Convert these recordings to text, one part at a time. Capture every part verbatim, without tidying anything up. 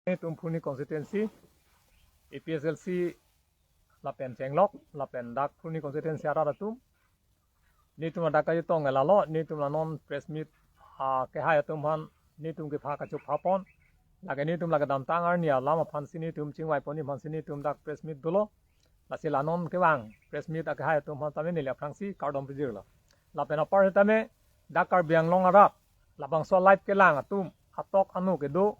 Netum Phuroni constituency, A P H L C lapen chenglok, lapen dak Phuroni constituency arat atum. Netum ladak kachetong ke lalo, netum la non press meet, ah, kehai atum aphan, netum kepha kachupha pon. Lake netum la kedamtang arni alam aphansi netum chingvai pon aphansi netum dak press meet dolo. Lasi la non kevang press meet akehai atum aphan tame neli aphrangsi kardom pajirlo. Lapen apar tame dak Karbi Anglong arat, labangso live kelang atum, atok anu kedo,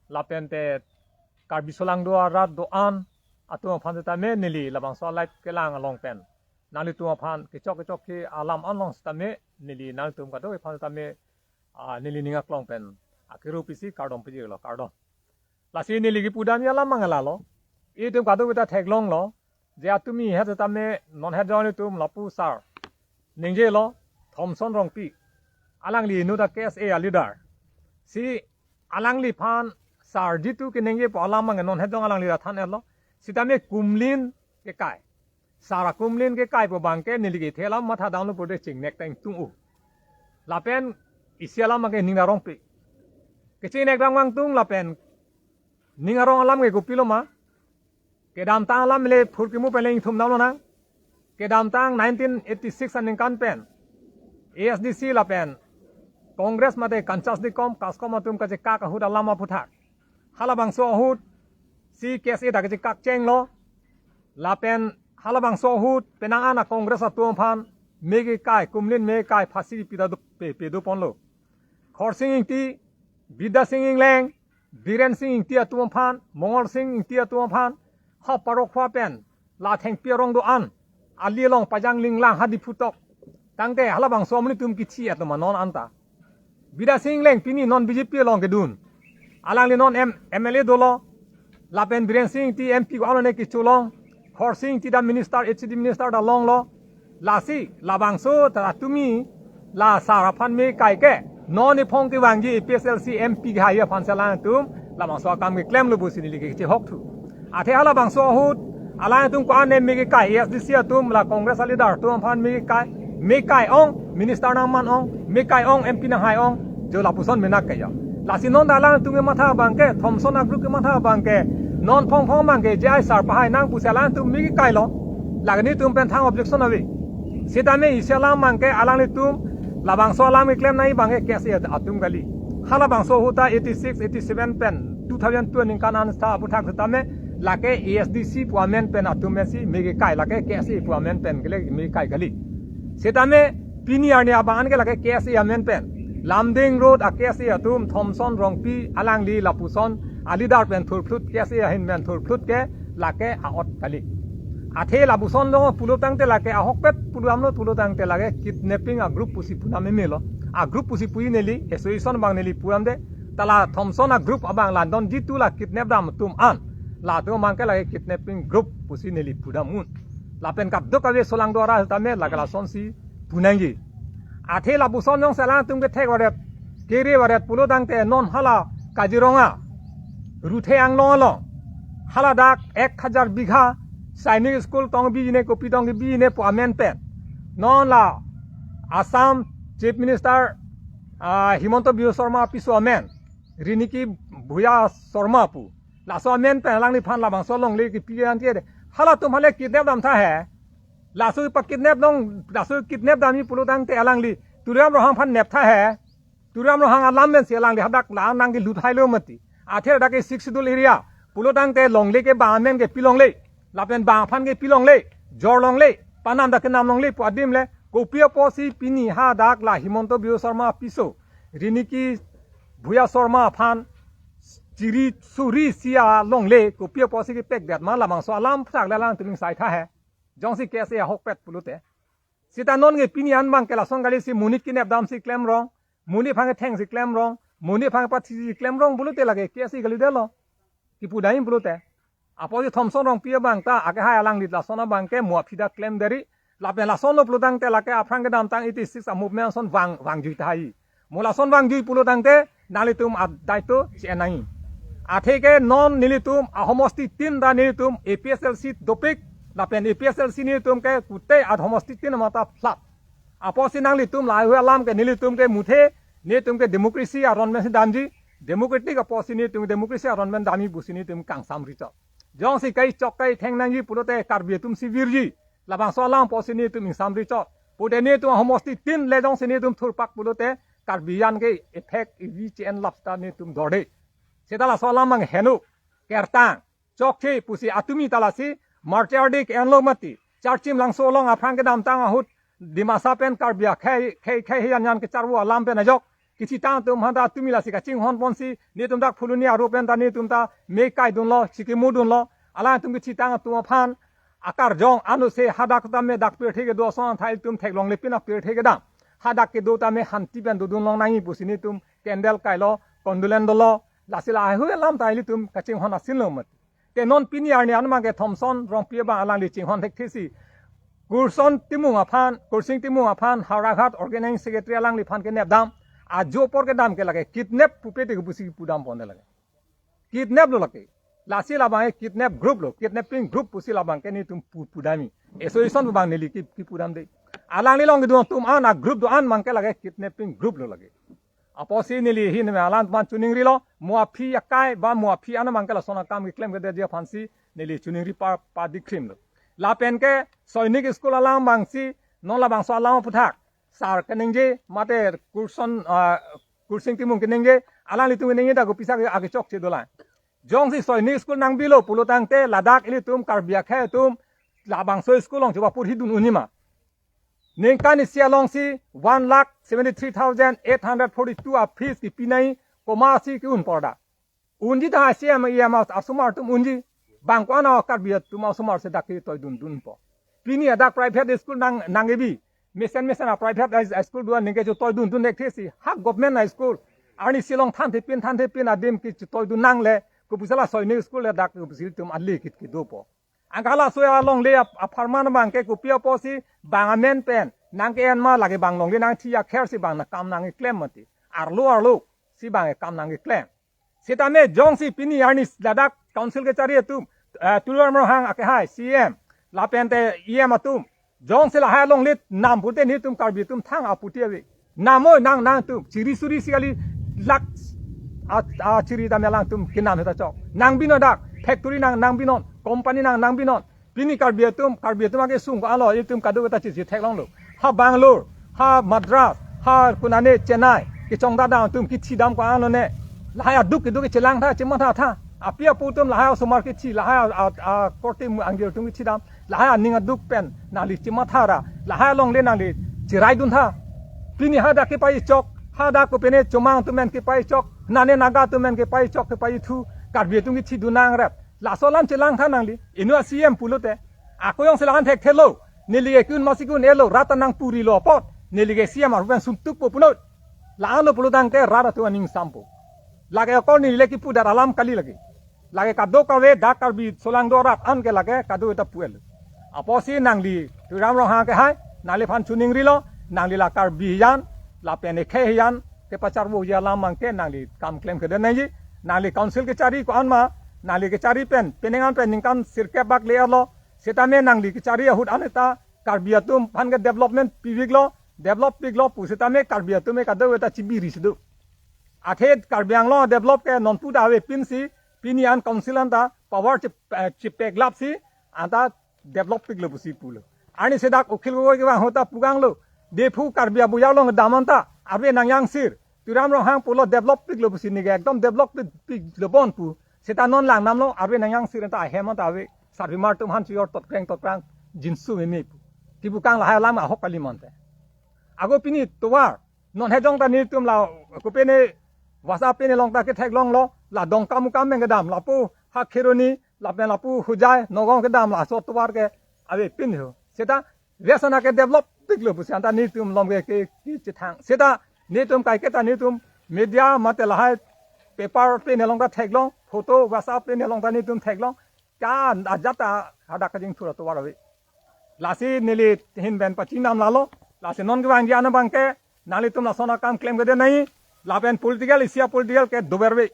lapen te Karbi solangdo arat do-an atum aphan tame neli labangso live kelang along pen nanglitum aphan kechok kechok ke alam along sitame neli nanglitum kadokave aphan tame, ah, neli ning aklong pen akiru pisi kardom pajirlo, kardom. Lasi neli kipudam alam abang lalo. Itum kadokave ta theklonglo. Je atumi het tame non het jong atum lapu sar ningjelo, Thomson Rongpi. Alangli inut ta K S A a leader. Si alangliphan sar jitu keningjepo alam abang non het jong alangli ta than-etlo. Sitame kumlin kekai. Sar akumlin kekai pu abangke neli kethe alam matha damlo pute chingnek tang tung u. Lapen isi alam abangke ning arong pi. Kechingnek dam vangtung lapen ning arong alam ke kopilo ma. Kedamtang alam le phurkimo pen le ingthum damlonang. Kedamtang nineteen eighty-six aningkan pen A S D C lapen Congress mate Kanchas Dikom, Kaskom atum kachekak ahut alam aphuthak. Halabangso ahut si K S A ta kachekak chenglo. Lapen halabangso ahut penang an a Congress atum aphan me kekai, kumlin me kekai phasi pida do, pe, pedo ponlo. Khorsing Ingti, Bidya Sing Engleng, Biren Sing Ingti atum aphan, Mongol Sing Ingti atum aphan, ha Parokhowa pen la thengpi arong do-an, ali along pajang linglang ha Diphu tok. Tangte halabangso amonit atum kithi atum non anta. Bidya Sing Engleng pini non B J P along kedun. Alangli non M-, M L A dolo. Lapen Biren Sing Ingti M P ko-an ne kecholong. Khorsing Ingti ta minister, H C D minister ta longlo. Lasi labangso ta atumi la sar aphan me kekai ke non iphong kevangji A P H L C M P kehai aphan si alangtum labangso akam keklemlo pusi neli kechehok thu. Athe halabangso ahut alangtum ko-an ne me kekai, A S D C atum la Congress a leader atum aphan me kekai, me kekai ong, minister nangman ong, me kekai ong, M P nanghai ong, jo lapuson menak ke ya. Lasi non ta alangtum kematha abangke, Thomson a group kematha abangke, non phong phong abangke, J I sar pahai nang pusi alangtum me kekailo. Lake netum pen thang objection ave. Sitame isi alam abangke alanglitum labangso alam keklem nangji abangke K S A atum kali. Halabangso ahut ta eighty-six, eighty-seven pen, two thousand two aningkan an sita aphuthak sitame lake A S D C pu amen pen atum pensi me kekai, lake K S A pu amen pen ke le me kekai kali. Sitame pini arni abang an ke lake K S A amen pen. Lumding Road a K S A atum Thomson Rongpi alangli lapuson a leader pen thurphlut, K S A ahin pen thurphlut ke lake a-ot kali. Athe lapuson lo pulo tangte lake ahokpet pulo damlo pulo tangte lake kidnapping a group pusi pudam meme lo. A group pusi puji neli, association abang neli pudamde. Ta la Thomson a group abang la non jitu la kidnap dam atum an, latum abangke lake kidnapping group pusi neli pudam un. Lapen kadokave solangdo arat tame lake lasonsi pu nangji. Athe lapuson jongsi alangtum kethek varet, kere varet pulo tangte non hala Kaziranga Ruthe Anglong along, haladak ek hajar bigha Sainik School tong biji ne, kopi tong biji ne pu amen pen, non la Assam Chief Minister, ah, Himanta Biswa Sarma apiso amen, Riniki Bhuya Sarma pu, laso amen pen alangliphan labangso longle kipi an tie de. Halatum hale kidnap dam tha he. Laso pa kidnap dong, laso kidnap damji pulo tangte alangli Tuliram Ronghang aphan nep tha he. Tuliram Ronghang alam pensi alangli hadak la nangkelut hailo mati. Athe dak ke Sixth Schedule area pulo tangte longle ke bang amen ke pi longle, lapen bang aphan ke pi longle, jor longle, panam dak kenam longle pu adim le, kopi apotsi pini hadak la Himanta Biswa Sarma apiso, Riniki Bhuya Sarma aphan chiri suri sia longle, kopi apotsi kepek det ma, labangso alam phuthak le alangtum ning sai tha he. Jongsi K S A ahokpet pulote. Sita non ke pini an abangke lason kalisi monit kinep damsi klemrong, monit aphan kethengsi klemrong, monit aphan pathisi klemrong pulote lake K S A kalidetlo. Kipu dam pulote. Apotsi Thomson Rongpi abang ta akehai alangli lason abangke mo aphi ta klemderi. Lapen lasonlo pulo tangte lake aphrang kedamtang eighty-six a movement ason vang, vangjui tahai. Mo lason vangjui pulo tangte nanglitum adai to si enai. Athe ke non nelitum ahomosti tin ta nelitum A P H L C dopik, lapen A P H L C nelitum ke kute ahomosti tin mata flat. Apotsi nanglitum lahai-hui alam ke nelitum ke muthe, netum ke democracy aron pensi damji, Democratic apotsi nelitum democracy aron pen damji pusi nelitum kangsamri chot. Jongsi kai chok kai theng nangji pulote Karbi atum si virji. Labangso alam apotsi nelitum ingsamri chot. Pute nelitum ahomosti tin le jongsi nelitum thurpak pulote Karbi an ke effect iviji en lap ta nelitum dorde. Seta laso alam mang heno kertang chokche pusi atumi ta lasi martyr day ke-enlo mati. Charchim Langso along aphrang kedamtang ahut Dimasa pen Karbi akhei khei khei hiyan yan kecharvo alam pen ajok kechitang atum hanta atumi lasi kachinghon ponsi nelitum dak Phuloni aro pen ta nelitum ta me kai dunlo, chikimo dunlo. Alangtum kechitang atum aphan akarjong anuse hadak tame dak pirthe kedo ason athai ilitum theklongle pin apirthe kedam. Hadak kedo tame hanti pen dodun long nangji pusi nelitum candle kailo, condolence dolo. Lasi lahai hui alam ta ilitum kachinghon asinlo mati. Te non pini arni an mang ke Thomson Rongpi abang alangli chinghon thekthesi Kurson Timung aphan, Kursing Timung aphan, Howraghat Organizing Secretary alangliphan kenepdam. Ajo apor kedam ke lake kidnap pupe te pusi pudam ponde lake. Kidnap lo lake. Lasi labang ke kidnap group lo, kidnapping group pusi labang ke nelitum pu-, pudamji. Association abang neli ki, kipudamde. Alangli along kedo atum an, a group do-an mang ke lake kidnapping group lo lake. Apotsi neli ahin me alanglitum aphan choningrilo, mo aphi akai ba mo aphi an mang ke lason akam keklem kedetji aphansi neli choningri pa, padikrimlo. Lapen ke Sainik School alam abangsi, non labangso alam aphuthak sar keningje, mate Kurson, ah, Kursing Timung keningje, alanglitum keningje ta kopisa ke ake chokche dolang. Jongsi Sainik School nangbilo pulo tangte ladak ilitum Karbi akhei atum labangso school along choba purhi dun unji ma. Ningkan isi alongsi one lakh seventy three thousand eight hundred forty two a fees kipi nangji, komatsi ke-un porda. Unji ta C M, E M asomar atum unji. Bang ko-an a Karbi atum asomar si dak ketoidun dunpo. Pini adak private school nang, nangkebi. Mesen mesen a private high, high school do-an ningke chotoidun dun thekthesi. Ha government high school. Arnisi along thanthe pin, thanthe pin adim ke chotoidun nangle. Kopusela Sainik School le dak kopusi ilitum ali kit kedopo. Anke halaso alongle ap-, apharman abang ke kopi apotsi bang amen pen nangke-en ma lake bang longle nangthi akhersi bang akam nangkeklem mati. Arlo arlo si bang akam nangkeklem. Sitame jongsi pini arni ladak council kechari atum, eh, Tuliram Ronghang akehai C M, lapen te E M atum, jongsi lahai alongle nam pute nelitum Karbi atum thang aphuti ave. Nam oi nang nangtum, chiri suri si kali lak a, a chiri tame alangtum kenam heta chok. Nangbinon dak, factory nang, nangbinon, company nang, nangbinon. Pini Karbi atum, Karbi atum akesung ko-an lo, itum kadokave ta chisi theklonglo. Ha Bangalore, ha Madras, ha konane Chennai, kechongdadam atum kithidam ko-an lo ne. Lahai aduk keduk kechelang tha, chematha tha. Api apo atum lahai asomar kithi, lahai a, a, a korte mu anggil atum kithidam. Lahai aning aduk pen nangli chematha ra, lahai alongle nangli cheraidun tha. Pini hadak kepai chok, hadak kopine Chomang atum pen kepai chok, nane Naga atum pen kepai chok, kepai thu, Karbi atum kithidun nangrap. Laso alam chelang tha nangli, inut a C M pulote. Ako jongsi la-an thekthelo, neli ke ke-un masi ke-un-elo, rat ta nangpurilo apot, neli ke C M arupen suntukpo punon. La-an lo pulo tangte rat atum aning sampo. Lake akor neli le kipu dar alam kali lake. Lake kadokave dak Karbi solangdo arat an ke lake kadokave ta pu-el. Apotsi nangli Tuliram Ronghang akehai, nangliphan choningrilo, nangli la Karbi hiyan, lapen ekhei hiyan kepacharvoji alam abang ke nangli kam klemkledet nangji, nangli council kechari ko-an ma, nangli kechari pen, penang an pen ningkan sirkep bak le-etlo, sitame nangli kechari ahut an ta, Karbi atum aphan ke development pipiklo, develop piklo pu sitame Karbi atum ke kadokave ta chibiri si do. Athe Karbi Anglong develop ke nonpu ta avepinsi, pini an council an ta power chip, eh, chipeklapsi, anta develop piklo pusi pulo. Arnisi dak Akhil Gogoi kevang ahut ta pukanglo, Diphu Karbi abojar along dam anta arve nangyangsir. Tuliram Ronghang pulo develop piklo pusi neke ekdom develop pik, piklo bon pu. Seta non lang namlo arve nangyangsir anta ahem anta ave. Sarpimar atum aphan chojor totkreng totkrang jinsu meme pu. Kepukang lahai alam ahok kali mante. Ako pini tovar non hejong ta nelitum la kopine WhatsApp pine along ta ketheklonglo, la Dongkamukam pen kedam, lapu ha Kheroni, lapen lapu Hojai, Nagaon kedam, laso tovar ke avepin ho. Seta ves ana ke develop piklo pusi anta nelitum along ke, ke, kechethang. Seta nelitum kaiketa nelitum media mate lahai paper pine along ta theklong, photo WhatsApp pine along ta nelitum theklong. Ka ajat ta hadak kajingthur atovar ave. Lasi neli ahin pen pachinam lalo. Lasi non kevangji an abang ke nanglitum lason akam klemkedet nangji. Lapen political isi a political ke dover ave.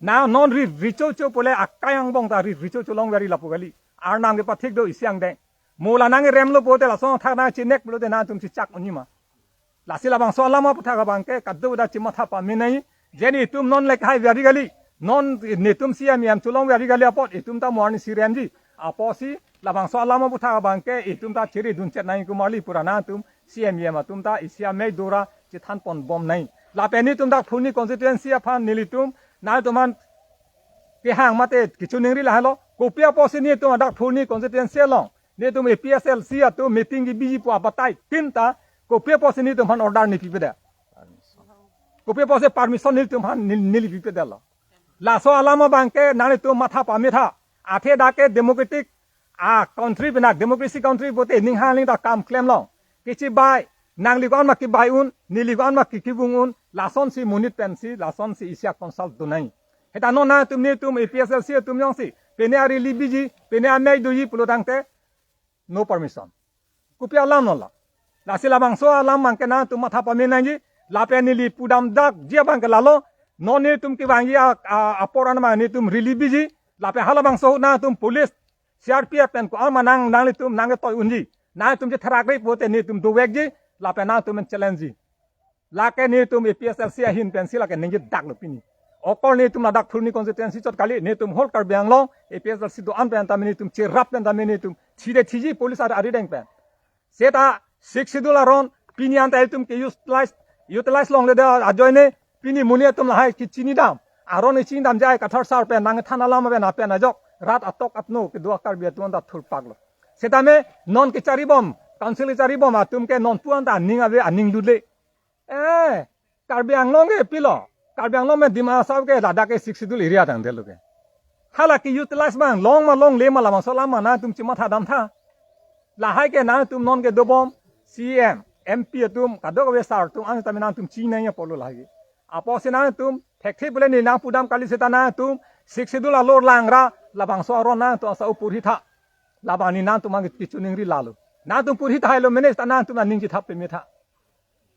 Na non ri, richo cho pule akai angbong ta ri, richo cho longver ri lapu kali. Arnam kepathik do isi angdeng. Mo la nangkeremlo pulote lason athak nangchinek pulote nangtum chichak unji ma. Lasi labangso alam aphuthak abang ke kadokave ta chimatha pame nangji. Jeni itum non lek hai vari kali. Non netum C M E M cholong vari kali apot itum ta morni si remji. Apotsi labangso alam aputhak abangke itum ta chiri dun chet nai kumarli pura nangtum C M E M atum ta isi amei dora chethan pon bom nai. Lapen netum dak phurni constituency aphan nelitum nangtum an kehang mate kechiningri lahelo. Kopi apotsi netum dak phurni constituency along netum A P S L C atum meeting kebiji pu abatai tin ta kopi apotsi netum aphan order nepipedet. Kopi apotsi permission netum aphan nel-, nelipipedetlo. Laso alam abangke nanglitum matha pametha. Athe dak ke democratic a country pen dak democracy country pute ning hang ling ta kam klemlong. Kechibai nangli ko-an ma kebai un, neli ko-an ma ke-, kevung un, lasonsi monit pensi, lasonsi isi a-consult dun nai. Seta non nangtum netum A P S L C atum jongsi pine a-rally biji, pine amei doji pulo tangte no permission. Kopi alam non la. Lasi labangso alam abangke nangtum matha pame nangji, lapen neli pudam dakji abangke lalo, non netum kevangji a, a, apor an abang netum rally biji, lapen halabangso nangtum police, C R P F pen ko-an ma nang nanglitum nangketoi unji. Nangtum chetherak re pute netum dovekji, lapen nangtum men challenge ji. Lake netum A P S L C ahin pensi lake ningje daklo pini. Okol netum ladak phurni constituency chot kali, netum whole Karbi Anglong A P S L C do-an pen tame netum cherap pen tame netum thide thiji police ar arideng pen. Seta Sixth Schedule aron pini anta itum ke-utilize, utilize longledet ajoine pini monit atum lahai kechinidam. Aron kechinidam jai Kathar sar pen nangthan alam pen apen ajok rat atok atno kedo a-Karbi atum anta thurpaklo. Setame non kecharibom, council kecharibom atum ke non pu anta aning ave, aning lule. Eh, Karbi Anglong ke pilo. Karbi Anglong pen Dima Hasao ke ladak ke Sixth Schedule area tangdetlo ke. Hala ke-utilize abang long ma longle ma labangso alam ma nangtum chematha damtha. Lahai ke nangtum non kedobom C M, M P atum kadokave sar atum an tame nangtum chinine apotlo lahai ke. Apotsi nangtum thekthe pule ne nangpudam kali seta nangtum Sixth Schedule alor langra labangso aron nangtum asai purhi tha. Labang ne nangtum abang kechiningri lalo. Nangtum purhi tha helo mene seta nangtum aning chethap pemetha.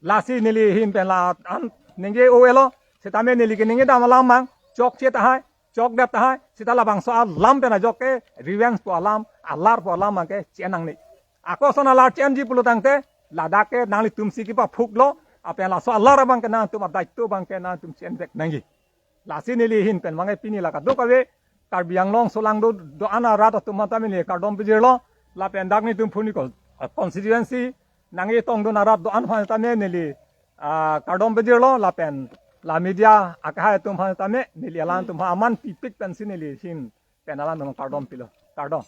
Lasi neli ahin pen la-an ningje o-elo, setame neli keningje dam alam abang chokche tahai, chokdet tahai, seta labangso alam pen ajok ke revenge pu alam, alar pu alam abangke che-en nangne. Ako ason alar che-enji pulo tangte, ladak ke nanglitumsi kepaphuklo, lapen laso alar abangke nangtum adaito abangke nangtum che-en vek nangji. Lasi neli ahin pen abangke pini la kadokave Karbi Anglong solangdo do-an arat atum aphan tame neli kardom pajirlo, lapen dak netum phurni con-, constituency nangketongdun arat do-an aphan tame neli, ah, kardom pajirlo, lapen la media akehai atum aphan tame neli alangtum aphan aman pipik pensi neli ahin pen alangtum kardom pilo. Kardom.